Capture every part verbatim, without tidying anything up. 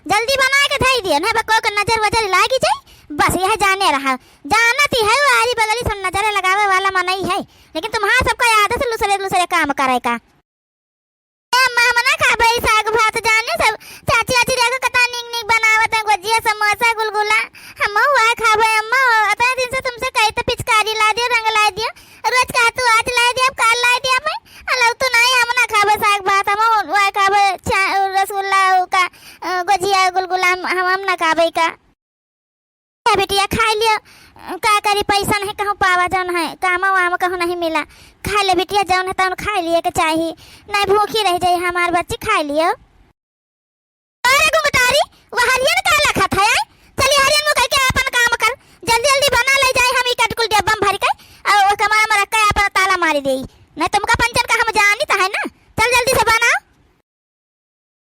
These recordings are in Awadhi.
जल्दी बनाए के धई दियो, नहीं बको के नजर वजर लागी जाई। बस यह जाने रहा, जानत ही है, आरी बगली सब नजर लगावे वाला मनई है, लेकिन तुम्हार सबका आदत लुसरे लुसरे काम करे का। ए अम्मा, हम ना खाबे ई साग भात, जाने सब चाची वाची देखो कता नीक नीक बनावत है, गोजिया, समोसा, गुलगुला, हम वह खाबे अम्मा। अतने दिन से तुमसे कही तो पिचकारी ला दियो, रंग ला दियो, रोज कहा तू आज ला दिया, काल ला दिया मैं, अलग तू नहीं, हम ना खाबे साग भात, हम वह खाबे चा-, रसगुल्ला, उ का, अ, गोजिया, गुलगुला, हम, हम ना खाबे का। ए बिटिया, खाई लियो। का करी, पैसा नहीं कहूँ पावा, जौन है, काम वाम कहूँ नहीं मिला। खाई ले बिटिया, जौन है तौन खाई लिए के चाही, नहीं भूखी रह जाई हमार बच्ची, खाई लियो। अरे गुंगटारी, वो हरियन का लखत है, आय? चली हरियन मुँह करके आपन काम कर, जल्दी जल्दी बना ले जाए, हम ई कटकुल डिब्बा में भर के, और वो कमरा में रख के आपन ताला मारी देई। नहीं तुमका पंचन का हम जानी तो है ना, चल जल्दी से बनाओ।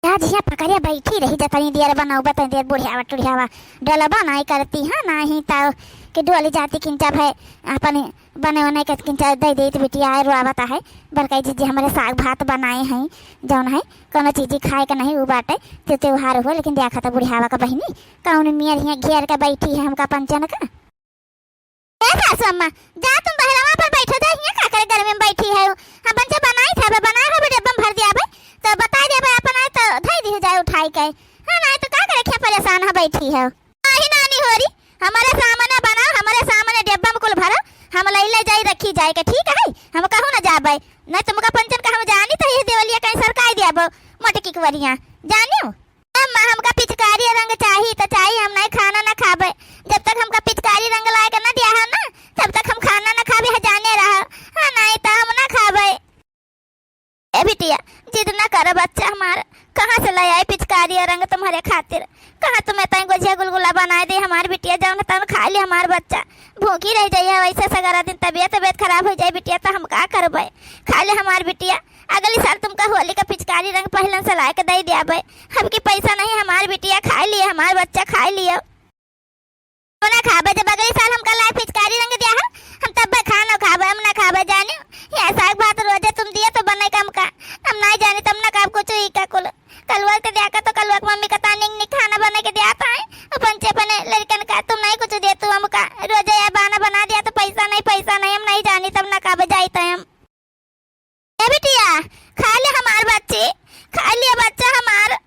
आज हियाँ पकड़िया बैठी रही, जतनी देर बनाऊ, बतनी देर बुढ़ियावा टुढ़ियावा डोलबा नाई करती है, नाही ताऊ के डोली जाती किंचा भय अपन बने उन्हें के किंचा दे देत बिटिया है, रोआवत है। बड़काई जीजी हमारे साग भात बनाए हैं, जौन है कोनो चीजी खाए के नहीं उ बाटे, ते त्योहार हो, लेकिन देखा तो बुढ़ियावा का बहिनी कौन मियर हियाँ घेर के बैठी है हमका पंचन का। ए सासु अम्मा, जा तुम बहरवा पर बैठो, जा हियाँ का करे गर्मी में बैठी है। हम बन से बनाई था, बे बनाए हो, बे डब्बा में भर दिया बे, तो बताई दे बे अपन आए तो धई दी जाए उठाई के। हाँ, नहीं तो का करे क्या परेशान हो बैठी हो। नहीं नानी होरी, हमारे सामने बना, हमारे सामने डब्बा में कुल भरो, हम लई ले जाई रखी जाए के, ठीक है? हम कहूँ ना जाबे, नहीं तुमका पंचन का हम जानी तो ये देवलिया कहीं सरकाई दिया बो, मोटकी कुवरिया, जानियो? अम्मा, हमका पिचकारी रंग चाही तो चाही, हम नहीं खाना ना खाबे। जब तक हमका पिचकारी रंग लाए के ना दिया है ना, तब तक हम खाना ना खाबे, है जाने रहा। हाँ, नहीं तो हम ना खाबे। ए बिटिया, जिद ना कर बच्चा हमार, कहाँ से ले आए पिचकारी और रंग तुम्हारे खातिर? कहाँ तुम्हें ताई गोजिया गुलगुला बनाए दे हमार बिटिया, जौन तौन खा ले हमार बच्चा, भूखी रह जाइए। वैसे सगरा दिन तबियत तबियत खराब हो जाए बिटिया, तो हम का करबे? खा ले हमार बिटिया, अगली साल तुमका होली का पिचकारी रंग पहलन से लाए के दे दियाबे। हमके पैसा नहीं, हमार बिटिया खाए लिए, हमार बच्चा खाए लिए। ना खाबे, जब अगली साल हमका लाए पिचकारी रंग दिया है, हम तब खाना खाबे, हम ना खाबे जाने। या साग भात रोजे तुम दिए तो बने कम का, हम ना जाने तब ना खाब कुछ ही का कुल। कलुआ के दिया का तो कलुआ के मम्मी का तानिंग नहीं खाना बना के दिया था, अपन चेपने लड़कन का तुम नहीं कुछ दे तू हमका, रोजे या बहाना बना दिया तो पैसा नहीं, पैसा नहीं, हम नहीं जानी तब ना खाबे जाई तो हम। ए बिटिया, खा ले हमार बच्ची, खा लिया बच्चा हमार।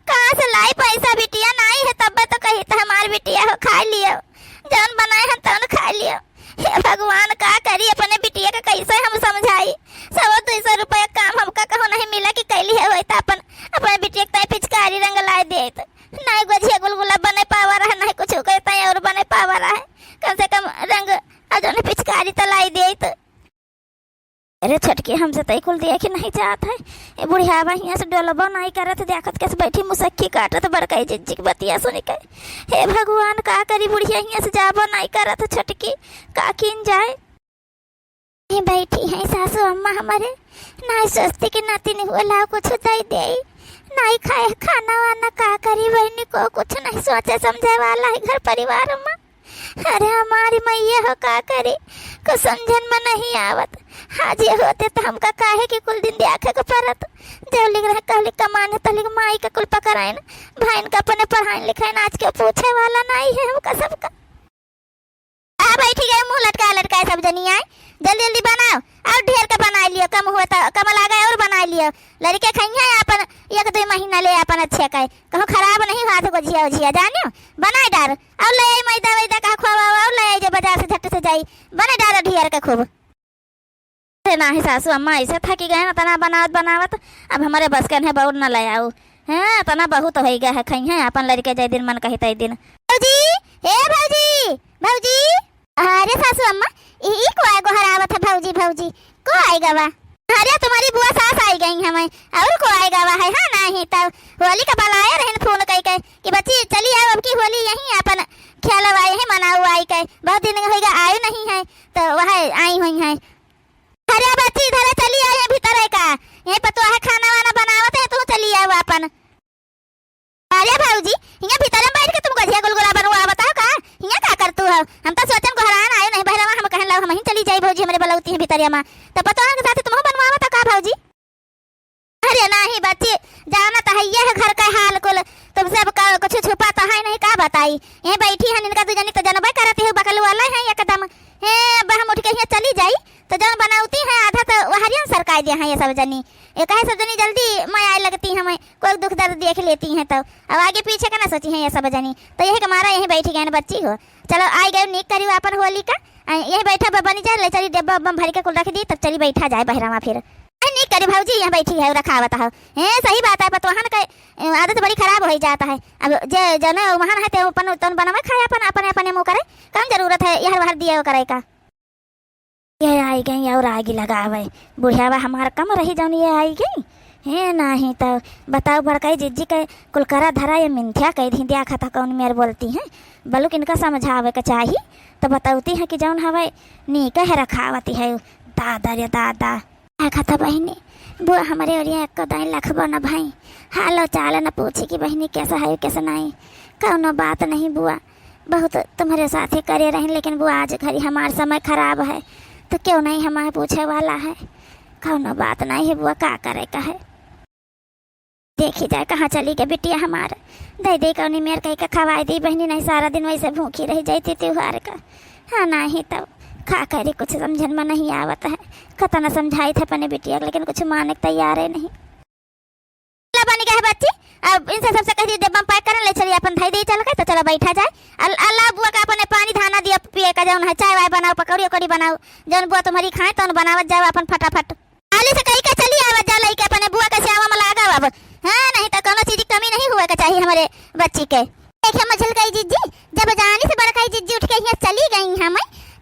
कहाँ से लाई पैसा बिटिया? नाई है तब तो कही तो हमार बिटिया हो, खा लियो। जौन बनाए हम तौन खा लियो। हे भगवान, का करी अपने बिटिया का, कैसे हम समझाई? सौ दो सौ रुपया काम हमका कहो नहीं मिला कि कैली है, होई तो अपन, अपने बिटिया के ताई पिचकारी रंग लाए देत। नाई गोजिया गुलगुला बने पावा रहा, नहीं कुछ के ताई और बने पावा रहा। कम से कम रंग आ जौन पिचकारी तो लाई देत। अरे छोटकी, हमसे तई कुल दिया कि नहीं जात है। ए बुढ़ियावा हियाँ से डोलबो नहीं करत, देखत कैसे बैठी मुसक्की काटत बड़काई जिज्जी के बतिया सुन के। हे भगवान, का करी, बुढ़िया हियाँ से जाबो नहीं करत, छोटकी का कीन जाए। यहीं बैठी है सासू अम्मा हमारे, नहीं सोचती कि नातिन हुआ लाओ कुछ दे दे, नहीं खाए खाना वाना, का करी बहनी को कुछ नहीं सोचे समझे वाला है घर परिवार में। अरे हमारी मैया हो, का करी, कुछ समझन में नहीं आवत। आज ये होते तो हमका काहे कि कुल दिन देखे के परत। जब लिख रहे कहली कमाने तो लिख माई का कुल पकड़ाइन, भाइन का अपने पढ़ाइन लिखाइन, आज के पूछे वाला नहीं है हमका सबका। आ बैठी गए मुँह लटकाए लटकाए सब जनी आए, जल्दी जल्दी बनाओ और ढेर का बनाए लियो, कम हुआ तो कम लागे और बनाए लियो। लड़के खइहे अपन एक दो महीना ले अपन अच्छे का, कहूँ खराब नहीं हुआ तो गोजिया उजिया जानियो, बनाए डार। और ले आई मैदा वैदा का खोवा और ले आई जो बाजार से झट से जाई, बने डार ढेर का खूब। अरे नाही सासू अम्मा, ऐसे थकी गए ना तना बनावत बनावत, अब हमारे बस के नहीं बहुत न ले आऊ। हाँ, तना बहुत हो गया है, खइहे अपन लड़के जय दिन मन कही तय दिन। भौजी, हे भौजी, भौजी। अरे सासू अम्मा, ई, ई को आए गोहरावत है भौजी, भौजी? को आए गवा? अरे तुम्हारी बुआ सास आई गई हमें, और को आए गवा है? हाँ, नहीं तब होली का बुलाए रहन फोन कई के कि बच्ची चली आओ, अब की होली यहीं अपन खेलवाए है, मनाओ आई के, बहुत दिन होइगा आए नहीं है, तो वह आई हुई है। अरे बच्ची इधर चली आए हैं भीतर है का, यहीं पर तो है खाना वाना बनावत है, तू चली आओ अपन। अरे भौजी, हियाँ भीतर में बैठ के तुम गोजिया गुलगुला बनवावत हो का? हियाँ का करतू हो? हम तो सोचन गोहरान आयो नहीं बहरवा, हम कहन लाओ हम ही चली जाई भौजी, हमरे बलौती है भीतरिया में। तो पतोहन के साथ तुम बनवावत हो का भौजी? अरे नाही बच्ची, जानत है ये है घर का हाल कुल, तुमसे अब कुछ छुपा तो है नहीं, का बताई। ये बैठी हैं, इनका दू जनी तो जनबे करत है, बकलू वाला है एकदम। हे, अब हम उठ के यहाँ चली जाई, तो जौन बनौती हैं, आधा तो वहरियन सरकाई दिया हैं ये सब जनी। ये कहे सब जनी जल्दी मैं आए लगती हैं, मैं कोई दुख दर्द देख लेती हैं, तो अब आगे पीछे का ना सोची हैं ये सब जनी। तो यही के मारा यहीं बैठी गए बच्ची हो। चलो, आई गए नीक करी आपन होली का। आ, यहीं बैठा ब-, बनी जाए, ले चली डब्बा उब्बा भर के कुल रख दी, तब चली बैठा जाए बहरावा फिर। अरे नीक करी भौजी, यहाँ बैठी है, रखावत हो। हैं, सही बात है, पतोहन का, ए, आदत बड़ी खराब होइ जात है। अब जे जने उमहन है, ते अपन तन बनावे खाए, अपन, अपने, अपने मुँह करे। कौन जरूरत है यहर वहर दिए करे का? ये आई गई और आगी लगावे। बुढ़ियावा हमार कम रही जौन ये आई गई। हे नाही तो बताओ, बड़काई जिज्जी के कुल करा धरा ये मिंथिया कह दी, देखा था कौन मेर बोलती हैं। बलुक इनका समझावे के चाही, तो बतौती हैं कि जौन हवे नीक है रखावती है। दादा रे दादा। देखा था बहिनी, बुआ हमरे ओरिया एको दाई लखबो न भाई, हालो चाल न पूछी कि बहिनी कैसा है, कैसा नहीं। कौनो बात नहीं बुआ, बहुत तुम्हरे साथे करे रही, लेकिन बुआ आज घड़ी हमार समय खराब है, तो क्यों नहीं हमारे पूछे वाला है। कौनो बात नहीं है बुआ, का करे का है। देखी जाए कहाँ चली गई बिटिया हमार। दे दे कौनी मेर कही के खवाई दी बहिनी, नहीं सारा दिन वैसे भूखी रह जाती त्योहार का। हाँ नहीं तब का करी, कुछ समझन में नहीं आवत है। कतना समझाई थे अपने बिटिया के, लेकिन कुछ माने के तैयार है नहीं। ला बन गया है बच्ची, अब इनसे सबसे कह दी डब्बा में पैक करन, ले चली अपन धई दे चल के, तो चलो बैठा जाए। अल-, अल्लाह बुआ का अपने पानी धाना दिया पिए का, जौन है चाय वाय बनाओ, पकौड़ी उकौड़ी बनाओ, जौन बुआ तुम्हारी खाए तौन बनावत जाओ अपन फटाफट। हाली से कही के चली आवा जा लइके अपने बुआ के सेवा में लागा अब। हाँ, नहीं तो कौनो चीज की कमी नहीं हुए के चाहिए हमारे बच्ची के। देखे मझलकाई जिज्जी, जब जानी से बड़काई जिज्जी उठ के यहाँ चली गई हैं,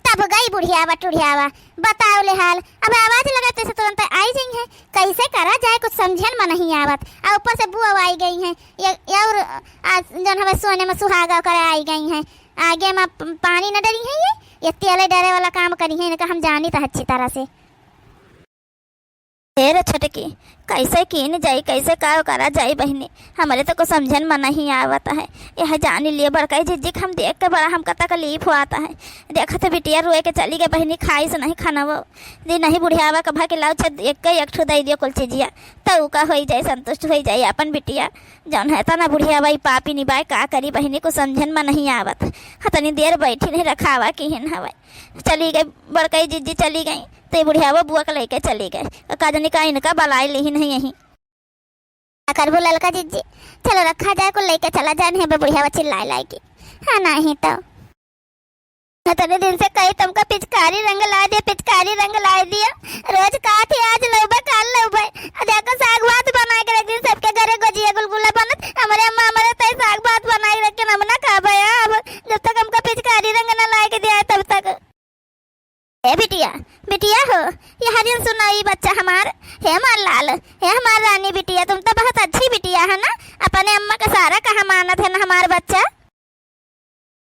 तब गई बुढ़ियावा टुढ़ियावा। बताओ ले हाल, अब आवाज लगा तो तुरंत आई गई हैं। कैसे करा जाए, कुछ समझन में नहीं आवत। आ ऊपर से बुआ आई गई हैं, ये, ये और आज जौन हमें सोने में सुहागा करे आई गई हैं। आगे में प-, पानी न डरी है ये, ये तेले डरे वाला काम करी है, इनका हम जानी तो अच्छी तरह से। ए रे छोटकी, कैसे कीन जाई, कैसे का करा जाई बहिनी, हमरे तो कुछ समझन में नहीं आवत है। यह जानी लिए बड़काई जिज्जी के हम देख के बड़ा हमका तकलीफ होत है। देखत बिटिया रोए के चली गई बहिनी, खाई से नहीं खाना वो दी नहीं बुढ़ियावा के भा के लाओ छे एक, एक ठो दे दियो कुल चीजिया, तो ऊ का होई जाए, संतुष्ट होई जाए अपन बिटिया। जौन है तना बुढ़ियावा ई पापी निबाय का करी बहिनी, कुछ समझन में नहीं आवत। हतनी देर बैठी नहीं रखावा की हिन हवे। चली गई, बड़कई जिज्जी चली गई, तो ये बुढ़ियावा बुआ के लेके चली गई। तो का जानी का इनका बलाई लिही नहीं यहीं। का करबो ललका जिज्जी, चलो रखा जाए, कुल लेके चला जाए, नहीं बे बुढ़ियावा चिल्लाए लाएगी। हाँ, नहीं तो। इतने दिन से कही तुमका पिचकारी रंग लाए दिया, पिचकारी रंग लाए दिया। रोज का थी, आज लउबे, काल लउबे। आ देखो साग भात बनाए के रख दिन सबके घरे गोजिया गुलगुला बनत। हमरे अम्मा हमरे तई साग भात बनाए के रख के हम ना खाबे अब, जब तक हमका पिचकारी रंग ना लाए के दिया है तब तक। ए बिटिया, बिटिया हो, ये हरियन सुनो ई बच्चा हमार, हे हमार लाल, हे हमार रानी बिटिया, तुम तो बहुत अच्छी बिटिया है ना, अपने अम्मा का सारा कहा मानत है ना हमार बच्चा।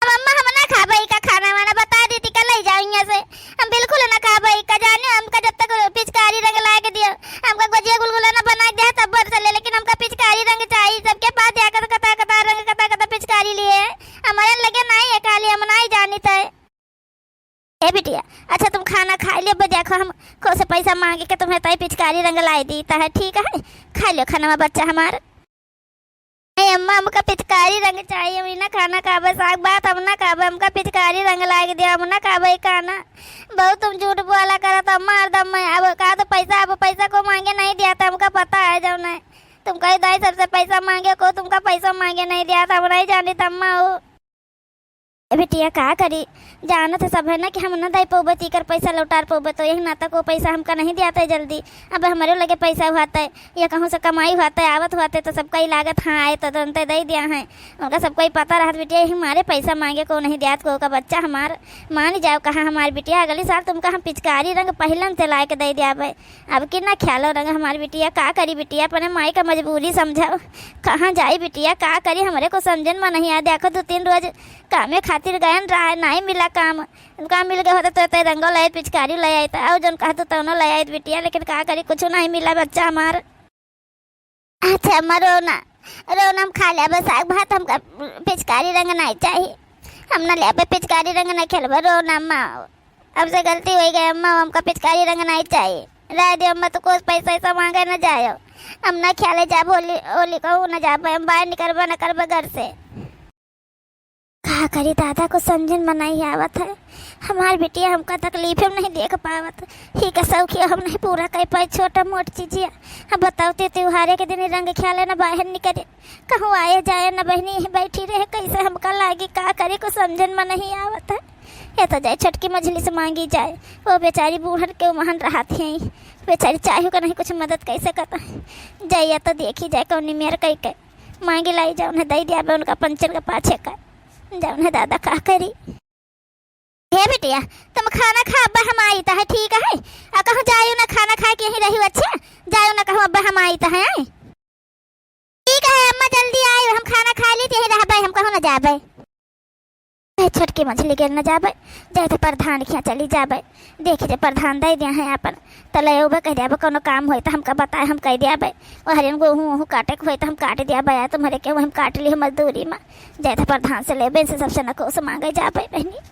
अब अम्मा हम ना खाबे ई का खाना वाना, बता देती का ले जाओ यहाँ से, हम बिल्कुल ना खाबे ई का, जाने हमका जब तक पिचकारी रंग ला के दियो, हमका गोजिया गुलगुला ना बना के दे तब बर चले, लेकिन हमका पिचकारी रंग चाहिए, सबके पास जाकर कता कता रंग कता कता पिचकारी लिए, हमारे लगे नहीं है खाली, हम नहीं जानित है। ए बिटिया, अच्छा तुम खाना खाई लियो, देखो हम को से पैसा मांगे के तुम्हें तई पिचकारी रंग लाई दी, तो है ठीक है, खाई लियो खाना बच्चा हमार। ए अम्मा, हमका पिचकारी रंग चाहिए, हम ना खाना खाबे, साग भात हम ना खाबे, हमका पिचकारी रंग लाई दिया, हम ना खाबे खाना। बहुत तुम झूठ बोला करत अम्मा हरदम में, अब का तो पैसा, अब पैसा को मांगे नहीं दिया था, हमका पता है जब नहीं तुम कही दाई सबसे पैसा मांगे को, तुमका पैसा मांगे नहीं दिया था, हम नहीं जानित अम्मा हो। ए बिटिया, का करी, जानत है सब है ना कि हम ना दे पउबे, तीकर पैसा लौटार पउबे, तो यही नाता को पैसा हमका नहीं दियात है जल्दी। अब हमरे लगे पैसा हुआत है, या कहूँ से कमाई हुआत है, आवत हुआत है, तो सबका ही लागत हाँ आए, तो तुरंते दे दिया है। उनका सबका ही पता रहत बिटिया, यही मारे पैसा मांगे को नहीं दियात को, का बच्चा हमार मान जाओ, कहा हमार बिटिया, अगली साल तुमका हम पिचकारी रंग पहिलन से लाए के दे दियाबे। अब की ना ख्यालो रंग हमार बिटिया, का करी बिटिया, अपने माई का मजबूरी समझाओ, कहाँ जाई बिटिया, का करी, हमरे को समझन में नहीं आ। देखो, दो तीन रोज कामे खातिर गयन रहा, नहीं मिला काम। उनका मिल गया होता तो, तो रंगो ले आइत, पिचकारी ले आइत, और जौन कहत तौनो ले आइत बिटिया, लेकिन का करी, कुछ नहीं मिला बच्चा हमार। अच्छा अम्मा, रो ना, रो ना, हम खा लेबे साग भात, हमका पिचकारी रंग नहीं चाहिए, हम ना लेबे पिचकारी रंग, नहीं खेलबे, रो ना अम्मा। हमसे गलती होइ गई अम्मा, हमका पिचकारी रंग नहीं चाहिए। रह दे अम्मा, तो कुछ पैसा ऐसा मांगे न जायो। हम ना खेले जाब होली, होली कहूँ न जाब, हम बाहर निकलबे न करबे घर से। का करी दादा, कुछ समझन में नहीं आवत है। हमार बिटिया हमका तकलीफ में नहीं देख पावत। ही का शौकिया हम नहीं पूरा कर पाए, छोटा मोट चीजिया। हम बताओ ते त्योहारे के दिन रंग ख्याले न बाहर निकले, कहूँ आए जाए न बहिनी, यहीं बैठी रहे, कैसे हमका लागी, का करे, कुछ समझन में नहीं आवत है। ये तो जाए छोटकी मझली से मांगी जाए, वो बेचारी बूढ़न के उमहन रहत हैं, बेचारी चाहू का नहीं कुछ मदद कैसे करता है। जाइए तो देखी जाए कौनी मेर कई के मांगी लाई जाए, उन्हें दे दिया बे उनका पंचन के पाछे का, जाए उन्हें दादा का करी। हे बिटिया, तुम खाना खा, अब्बा हम आइत है, ठीक है? आ कहूँ जायू ना खाना खाए के यहीं रही, अच्छा? जायू ना कहूँ अब्बा हम आइत है, आए? ठीक है अम्मा, जल्दी आए, हम खाना खा ली, यहीं रहबे, हम कहूँ ना जाबे। ए, छोटकी मझली के न जाबे, जाए तो प्रधान के यहाँ चली जाबे। देखी जे प्रधान दे दिया है अपन, तो ले अउबे, कह दियाबे, कौनो काम होई तो हमका बताए, हम कह दियाबे। ओहरिन गोहूँ वोहूँ काटे के होई तो हम काट दियाबे, या तुम्हारे के वही हम काट ली मजदूरी में। जाए तो प्रधान से लेबे, इनसे सबसे नकोस मांगे जाबे बहिनी।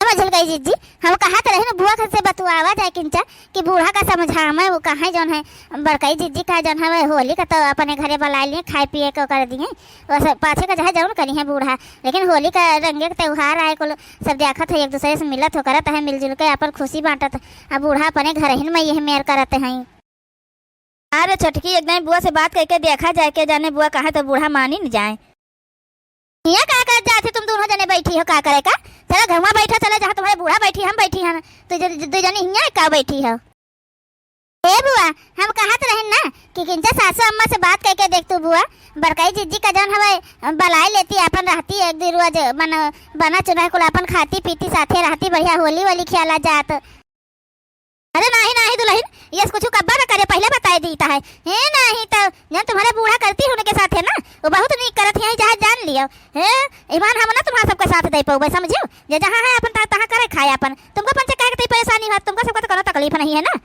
समझल गई जिज्जी, हम कहत रही न बुआ घर से बतुआवा जाए किंचा कि बूढ़ा का समझावे, वो कहे जौन है बड़कई जिज्जी का जौन है होली का तो अपने घरे बुलाए लिए, खाए पिए को कर दिए, वो सब पाछे का चाहे जौन करी है बूढ़ा, लेकिन होली का रंगे के त्योहार आए कुल सब देखत है, एक दूसरे से मिलत हो करत है, मिलजुल के अपन खुशी बांटत, अब बूढ़ा अपने घर ही में यह मेर करत हैं। अरे छोटकी, एक दाईं बुआ से बात करके देखा जाए, के जाने बुआ कहे तो बूढ़ा मानी न जाए। हियाँ का कर जात है तुम दोनों जने बैठी हो, का करे का? चलो घरवा बैठो, चलो जहाँ तुम्हारे बूढ़ा बैठी, हम बैठी हैं, तो ज-, ज-, दो जने हियाँ का बैठी हो? ए बुआ, हम कहत रहन ना कि किंचा सासू अम्मा से बात करके देख तू बुआ, बड़कई जिज्जी का जौन हवे बलाए लेती, अपन रहती एक दिन रोज, मन बना चुना कुल अपन खाती पीती साथे रहती, बढ़िया होली वोली खेला जात। अरे नाही, नाही दुलहिन, यस कुछ कब्बा न करे, पहिले बताए दीत है। हे नाही तो जौन तुम्हारे बूढ़ा करती है उनके साथे ना, वो बहुत नीक करत है, जहाँ जान लियो। हे, ईमान हम ना तुम्हारा सबके साथ दे पउबे, समझियो? जे जहाँ है अपन ता-, तहाँ करे खाए अपन। तुमको पंचे कहे के तई परेशानी होत, तुमको सबको तो कोनो तकलीफ नहीं है ना।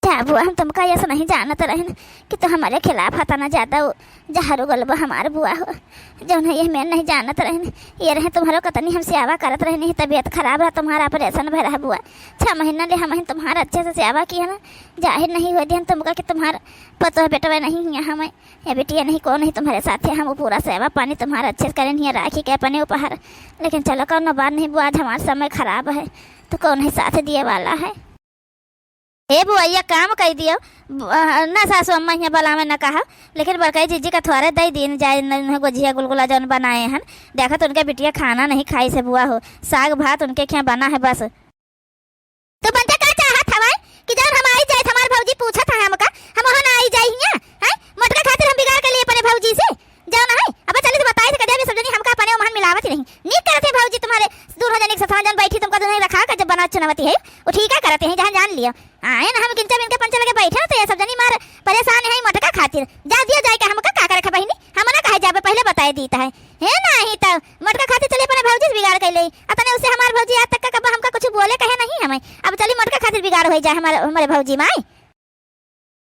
जा बुआ, हम तुमका यस नहीं जानत रहन कि तो हमारे खिलाफ हतना ज्यादा वो जहर उगल बा हमार बुआ हो, जौन है ये मैं नहीं जानत रहन। ये रहे तुम्हारो कतनी हम सेवा करत रहनी, तबीयत खराब रहा, तुम्हारा operation भय रहा बुआ। छह महीना ले हम तुम्हारा अच्छे से सेवा किया ना, जाहिर नहीं हो दिहन तुमका कि तुम्हार पतोह बेटवा नहीं हिया हमें, ये बिटिया नहीं कौन नहीं तुम्हारे साथ है, हम वो पूरा सेवा पानी तुम्हारा अच्छे से करेन हिया राखी के अपने उपहार। लेकिन चलो कौनो बात नहीं बुआ, आज हमार समय खराब है तो कौन ही साथ दिए वाला है। ए बुआ, ये काम कई दियो। ब-, अ, ना सासू अम्मा हियाँ बलावे ना कहा, लेकिन बड़कई जिज्जी का थोड़े दई दिन जाए, न, न गोझिया गुलगुला जौन बनाए हन। देखत उनके बिटिया खाना नहीं खाई से बुआ हो, साग भात उनके खियाँ बना है बस। तो पंचे का चाहत हवाई कि जौन हम आई जाए, हमार भौजी पूछत है हमका, हम वहाँ ना आई जाए हियाँ, हैं? मोटका खातिर हम बिगाड़ के लिए अपने भौजी से। जाओ ना है, अब चली तो बताई तो कह दिया, सब जनी हमका अपने ओमहन मिलावत ही नहीं। नीक करत है भौजी तुम्हारे दूल्हा जनी के सथवा जौन बैठी तुमका दुल्हन रखा का जब बना चुनावती है, वो ठीक है करत है, जहाँ जान लियो। आए ना हम किंचा बिन के पंचे लगे बैठे तो ये सब जनी मार परेशान है मोटका खातिर। जा दियो जाए के हमका का करे बहिनी, हम ना कहे जाबे पहिले बताए दीत है। हे नाही तो मोटका खातिर चली अपने भौजी से बिगाड़ के ले। अतने उससे हमार भौजी आज तक का कब हमका कुछ बोले कहे नहीं हमें। अब चली मोटका खातिर बिगाड़ हो जाए हमारे, हमारे भौजी माई।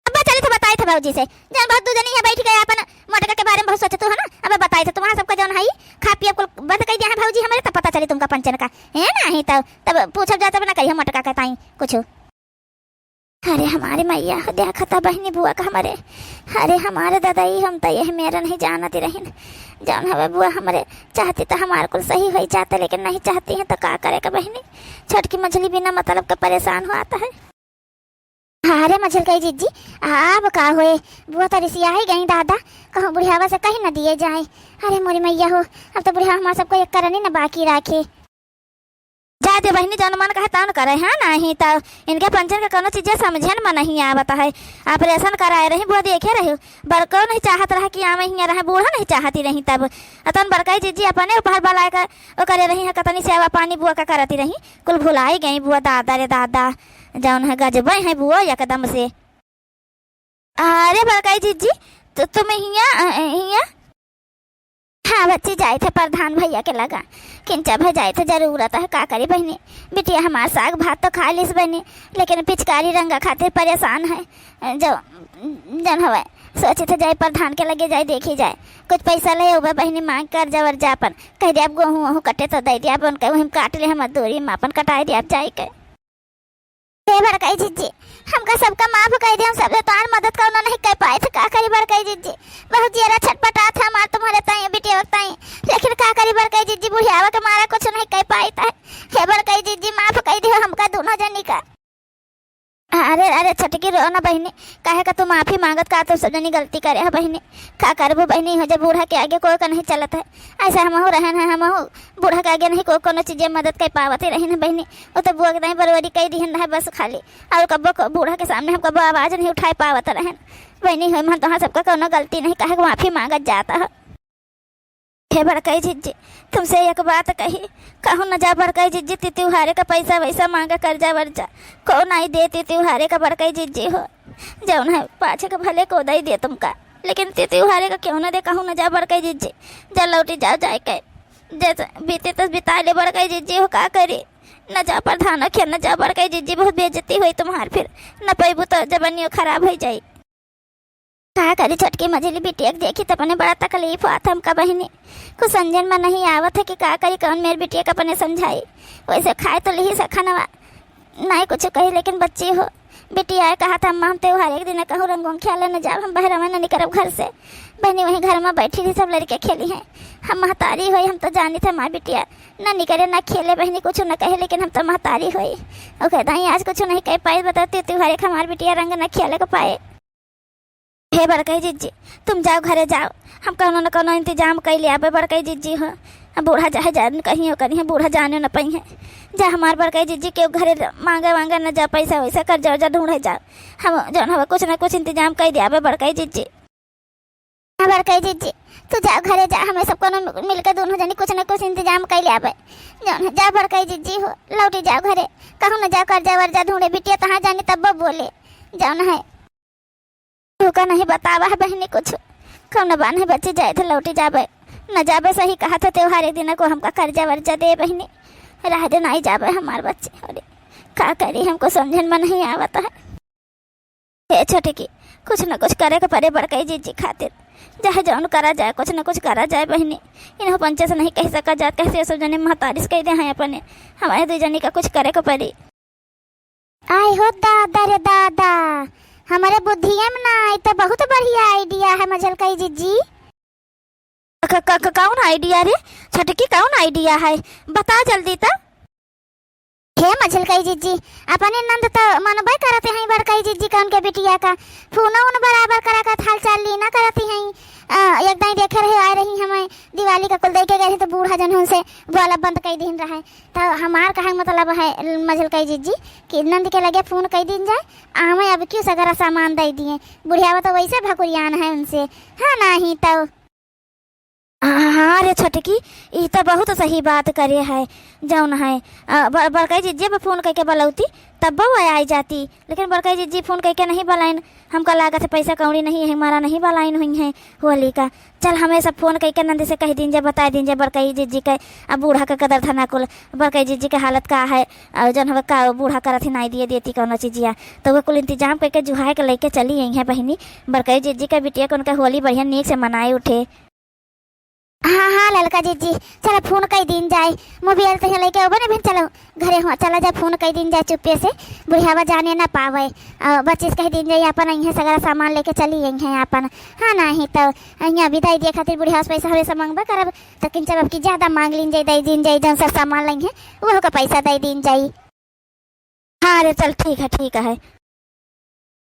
अब चली थे बताई थे भौजी से, जौन बहुत दू जनी है बैठ गए अपन मोटका के बारे में बहुत सोचतू है ना। अब बताई थे तुम्हारा सबका जौन है खा पिए कुल बंद कर दिया है भौजी हमारे, तब पता चली तुमका पंचन का। हे नाही तो तब पूछब जा तब ना कही मोटका के ताई कुछ। अरे हमारे मैया हो, देखा था बहिनी बुआ का हमारे। अरे हमारे दादा ई हम तो यह मेरा नहीं जानती रहिन। जौन हवे बुआ हमारे चाहती तो हमारे कुल सही हो जाते, लेकिन नहीं चाहती है तो का करे का बहिनी। छोटकी मझली बिना मतलब के परेशान हो आता है। अरे मझल गई जिज्जी, अब का होए? बुआ तो रिसिया ही गई दादा, कहूँ बुढ़ियावा से कहीं न दिए जाए। अरे मोरी मैया हो, अब तो बुढ़िया हमार सबको एक करनी न बाकी राखे। जा दे बहिनी, जौन मन कहे तौन करे, हाँ, नाही तो इनके पंचन के कोनो चीजें समझन में नहीं आवत है। Operation कराए रही बुआ, देखे रही, बड़को नहीं चाहत रहा कि आवे हियाँ रहे, बूढ़ा नहीं चाहती रही तब। अतन बड़कई जिज्जी अपने ऊपर बलाए कर ओ करे रही है, कतनी सेवा पानी बुआ का करती रही, कुल भुलाई गई बुआ, दादा रे दादा, जौन है गजबे है बुआ एकदम से। अरे बड़कई जिज्जी, तो तुम हियाँ, अ, अ, हियाँ? हाँ बच्ची, जाए थे प्रधान भैया के लगा, किंचा भे जाए थे, जरूरत है, का करी बहिनी, बिटिया हमार साग भात तो खा लिस बहिनी, लेकिन पिचकारी रंगा खातिर परेशान है, जो जन हवे, सोचे थे जाए प्रधान के लगे जाए, देखी जाए, कुछ पैसा ले अउबे बहिनी, मांग कर्जा वर्जा अपन, कह दे अब गोहूँ वोहूँ कटे तो दे दे, अपन कहे वहीं काट ले, हम मजदूरी में अपन कटाए दे, अब जाए के। हे बड़कई जिज्जी, हमका सबका माफ कर दे, हम सबसे तोहार मदद कौनो नहीं कर पाए थे, का करी बड़कई जिज्जी, बहुत जियरा छटपटात है हमार तुम्हारे ताई, बिटिया ताई, लेकिन का बुढ़ियावा के मारा कुछ नहीं कह पाइत है। हे बड़कई जिज्जी, माफ कइ दियो हमका दुनो जनी का। अरे, अरे छोटकी, रो ना बहिनी, काहे का तू माफी मांगत का? तू सब जनी गलती करे है बहिनी। का करबू बहिनी, हो जब बूढ़ा के आगे कोई का नहीं चलत है। ऐसे हमहू रहन है, हमहू बूढ़ा के आगे नहीं को-, कोनो चीजे मदद कर पावत ही रहिन है बहिनी। वो तो बुआ के दाई बरोबरी कइ दिहन रहे बस खाली, और कब्बो को बूढ़ा के सामने हम कब्बो आवाज नहीं उठाए पावत रहन। बहिनी हो, हम तोहार सबका कोनो गलती नहीं, काहे का माफी मांगत जाता है। हे बड़कई जिज्जी, तुमसे एक बात कही, कहूँ न जा बड़कई जिज्जी, ती त्योहारे का पैसा वैसा मांगा, कर्जा वर्जा, कौन आई दे ती त्योहारे का बड़कई जिज्जी हो, जौन है पाछे का भले को दई दे तुमका, लेकिन ती त्योहारे का क्यों न दे, कहूँ न जा बड़कई जिज्जी, जा लौटी जाओ जाए के, जैसे बीते तो बिता ले बड़कई जिज्जी हो, का करी, न जा प्रधान खेल, न जा बड़कई जिज्जी, बहुत बेइज्जती हुई तुम्हार, फिर न पैबू तो जबनियो खराब हो जाई। का करी छोटकी मझिली बिटिया के देखी त अपने बड़ा तकलीफ होत हमका बहिनी। कुछ समझन में नहीं आवत है कि का करी, कौन मेर बिटिया के अपने समझाई। वैसे खाए तो लिही सा खानवा, नहीं कुछ कही, लेकिन बच्ची हो, बिटिया है कहा था, "अम्मा, हम त्योहार एक दिन कहूँ रंगों खेले न जाब, हम बहरा में न निकरब घर से।" बहिनी वहीं घर में बैठी रही, सब लड़के खेली हैं। हम महतारी होई, हम तो जानी थे माँ बिटिया न निकरे न खेले बहिनी, कुछ न कहे, लेकिन हम तो महतारी होई। ओके दाई आज कुछ नहीं कह पाए, बताती त्योहार एक हमार बिटिया रंग न खेले को पाए। हे बड़कई जिज्जी, तुम जाओ, घरे जाओ, हम कौनो न कौनो इंतजाम कइ ले आबे बड़कई जिज्जी हो। अब बूढ़ा चाहे जान कहीं हो कहीं, बूढ़ा जाने न पइहें। जा हमार बड़कई जिज्जी के घरे मांगे वांगे न जा, पैसा वैसा कर्जा वर्जा ढूंढे जा। हम जौन हवे कुछ न कुछ इंतजाम कइ दे आबे बड़कई जिज्जी। हाँ बड़कई जिज्जी, तू जाओ घरे जा, हमें सब कोनो मिल के दोनों जनी कुछ न कुछ इंतजाम कइ ले आबे। जौन है, जा बड़कई जिज्जी हो, लौटी जाओ घरे, कहूँ न जाओ कर्जा वर्जा ढूंढे, बिटिया तहाँ जानी तब बोले। जौन है, तू का नहीं बतावा है बहिनी कुछ, कौन बान है बच्ची जाए थे लौटी जाबे, न जाबे सही कहा था, त्योहार एक दिन को हमका कर्जा वर्जा दे बहिनी, रह दे नहीं जाबे हमार बच्ची। अरे का करी, हमको समझन में नहीं आवत है। हे छोटकी, कुछ न कुछ करे के परे बड़कई जिज्जी खातिर, चाहे जौन करा जाए, कुछ न कुछ करा जाए बहिनी। इन्हों पंचे से नहीं कह सका जात, कैसे सब जने महतारिस कह दे हैं अपने, हमारे दू जनी का कुछ करे के परी। आय हो दादा रे दादा, हमारे बुद्धिया में ना आई तो बहुत बढ़िया idea है मझलकई जिज्जी। क-, क-, क-, कौन idea रे छोटकी, कौन idea है, बता जल्दी त। हे मझलकई जिज्जी, अपने नंद त मनबे करत हैं बड़कई जिज्जी का उनके बिटिया का, फोनो उन बराबर करा करत, हाल चाल लीना करत हैं। अ, एक दाई देखे रहे, आए रही हमें दिवाली का कुल दे के गए रहे तो बूढ़ा जन उनसे बोला बंद कइ दीन रहे। तो हमार कहे के मतलब है मझलकई जिज्जी कि नंद के लगे फोन कइ दीन जाए, आवे अब क्यों सगरा सामान दइ दिए। बुढ़ियावा तो वैसे भकुरियान है उनसे, हाँ नाही तो। हाँ, हाँ रे छोटकी, ई तो बहुत सही बात करे है, जौन है, अ, ब-, बड़कई जिज्जी अब फोन कइके बलौती, तब वो आई जाती, लेकिन बड़कई जिज्जी फोन कइके नहीं बलाइन। हमका लागत है पैसा कौड़ी नहीं है, हमारा नहीं बलाइन हुई है होली का। चल, हमें सब फोन कइके नंद से कह दीन जाए, बताए दीन जाए बड़कई जिज्जी के, अब बूढ़ा के कदर धना कुल, बड़कई जिज्जी के हालत का है, और जौन हवे का बूढ़ा करत ही नाई दिए देती कौनो चीजिया, तो वो कुल इंतजाम कइके जुहाए के लइके चली आई हैं बहिनी। बड़कई जिज्जी के बिटिया के उनके होली बढ़िया नीक से मनाए उठे। हाँ, हाँ, ललका जिज्जी, चला फोन कइ दीन जाए, मोबाइल तहिया लइके अउबे न, फिर चलो घरे हो, चला जा, फोन कइ दीन जाए चुप्पे से, बुढ़ियावा जाने ना पावे। अ, बच्ची से कह दीन जाए, आपन अइहें सगरा सामान लेके चली अइहें आपन। हाँ, नाही तो अइहें विदाई दिए खातिर बुढ़िया से पैसा हमेशा मांगबे करब, तो किंचब अब की ज्यादा मांग लीन जाए, दइ दीन जाए, जौन सब सामान लइहें, वो का पैसा दइ दीन जाए। हाँ रे, चल ठीक है, ठीक है।